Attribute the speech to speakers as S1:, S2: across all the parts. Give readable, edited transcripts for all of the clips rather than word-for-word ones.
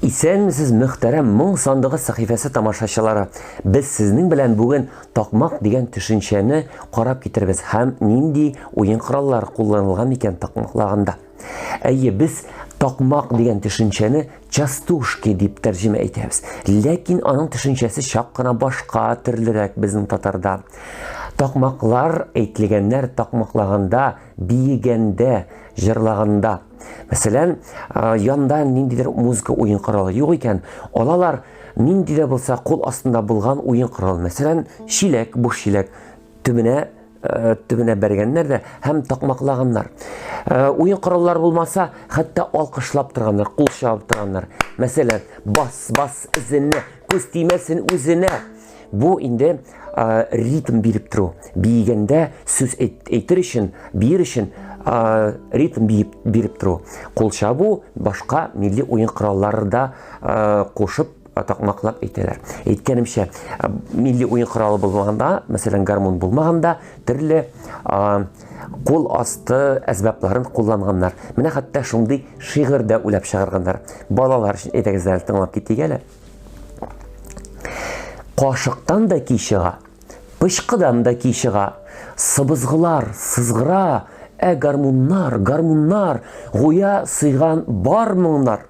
S1: Исәнмесез, мөхтәрәм Моң сандыгы сәхифәсе тамашачылары! Без сезнең белән бүген такмак дигән төшенчәне карап китербез һәм нинди уен кораллары кулланылган икән такмаклаганда. Әйе, без такмак дигән төшенчәне частушки дип тәрҗемә итәбез. Ләкин аның төшенчәсе чак кына башка төрлерәк безнең татарда. Такмаклар әйтелгәннәр такмаклаганда, биегәндә, җырлаганда. Мәсәлән, янда ниндидер музыка уен коралы юк икән, алалар нинди дә булса кул астында булган уен коралы. Мәсәлән, чиләк, буш чиләк төбенә төбенә бәргәннәр дә һәм такмаклаганнар. Уен кораллары булмаса, хәтта алкышлап торганнар, кул чабып торганнар. Мәсәлән, бас, бас эзенә, күз тимәсен үзенә. Бу инде ритм биреп тору. Биегәндә сүз әйтер өчен, биер өчен ритм биеп биреп тору. Кул чабу, башка милли уен кораллары да кушып такмаклап әйтәләр. Әйткәнемчә, милли уен коралы булмаганда, мәсәлән, гармун булмаганда, төрле кул асты әсбапларын кулланганнар. Менә хәтта шундый шигырь дә уйлап чыгарганнар. Балалар өчен әйдәгез әле тыңлап китик әле. Кашыктан да ки чыга, пычкыдан да ки чыга, сыбызгылар сызгыра, ә гармуннар, гармуннар, гүя сыйган бар моңнар.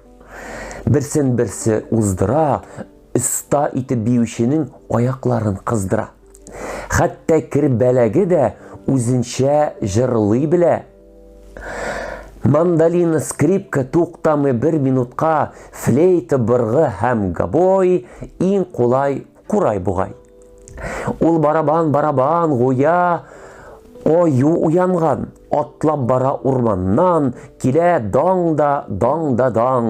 S1: Берсен берсе уздыра, оста итеп биюченең аякларын кыздыра. Хәтта кер бәләге дә үзенчә җырлый белә. Мандолина, скрипка туктамый бер минутка, флейта, быргы һәм гобой иң кулай курай бугай. Ул барабан, барабан, гуя аю уянган, атлап бара урманнан, килә даң да, даң да даң.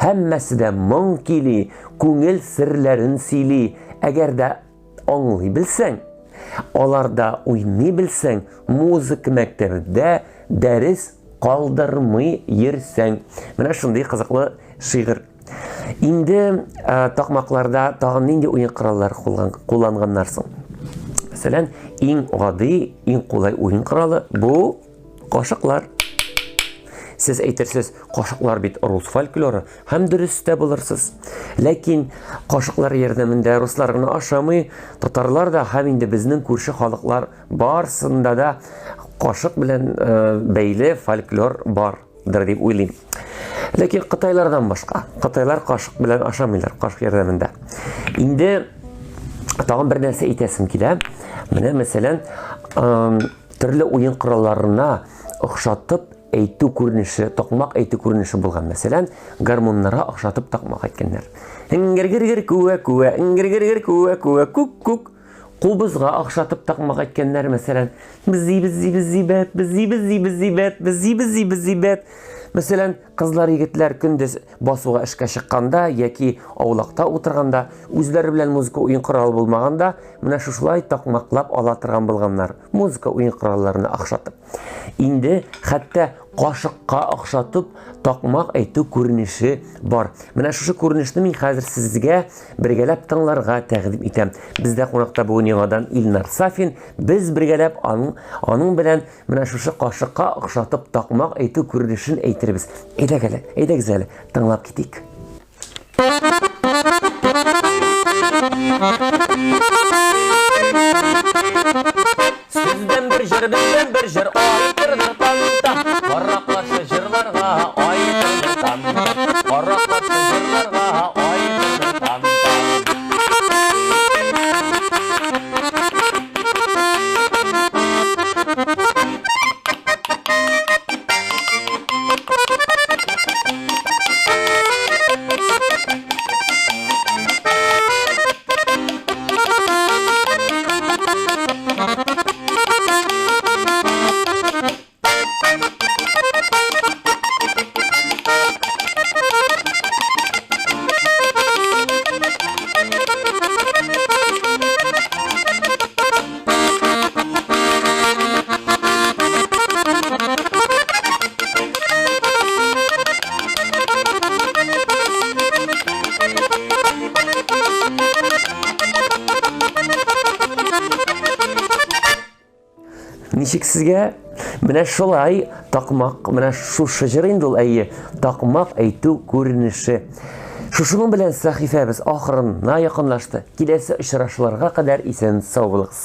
S1: Һәммәсе дә моң кили, күңел серләрен сөйли. Әгәр дә аңлый белсәң, аларда уйный белсәң, музыка мәктәбендә дәрес калдырмый йөрсәң. Менә шундый кызыклы шигырь. Инде ә, такмакларда тагын нинди уен кораллары кулланганнар соң? Мәсәлән, иң гади, иң кулай уен коралы бу кашыклар. Сез әйтерсез, кашыклар бит рус фольклоры, һәм дөрес тә булырсыз. Ләкин кашыклар ярдәмендә руслар гына ашамый, татарлар да һәм инде безнең күрше халыклар барсында да кашык белән э, бәйле фольклор бардыр дип уйлыйм. Ләкин кытайлардан башка. Кытайлар кашык белән ашамыйлар, кашык ярдәмендә. Инде тагын бер нәрсә әйтәсем килә. Менә мәсәлән, төрле уен коралларына охшатып әйтү күренеше, такмак әйтү күренеше булган. Мәсәлән, гармуннарга охшатып такмак әйткәннәр. Эңгер-гер-гер күә күә, эңгер-гер-гер күә күә, күк күк. Кубызга охшатып такмак әйткәннәр, мәсәлән, бзи бзи бзи бәт, бзи бзи бзи бәт, бзи бзи бзи бәт. Мәсәлән, кызлар, егетләр көндез басуга эшкә чыкканда яки аулакта утырганда, үзләре белән музыка уен коралы булмаганда, менә шушылай такмаклап ала торган булганнар, музыка уен коралларына охшатып. Инде хәтта кашыкка охшатып такмак әйтү күренеше бар. Менә шушы күренешне мин хәзер сезгә бергәләп тыңларга тәкъдим итәм. Бездә кунакта бүген яңадан Илнар Сафин. Без бергәләп аның, аның белән менә шушы кашыкка охшатып такмак әйтү күренешен әйтербез. Әйдәгез әле, әйдәгез әле, тыңлап китик. Сездән бер җыр, бездән бер җыр, ай торды танта. Кара каршы җырларга, ай торды танта. Кара каршы җырларга, ай торды танта. Ничек сезгә? Менә шулай такмак, менә шушы җыр инде ул, әйе, такмак әйтү күренеше. Шушының белән сәхифәбез ахырына якынлашты. Киләсе очрашуларга кадәр исән сау булыгыз.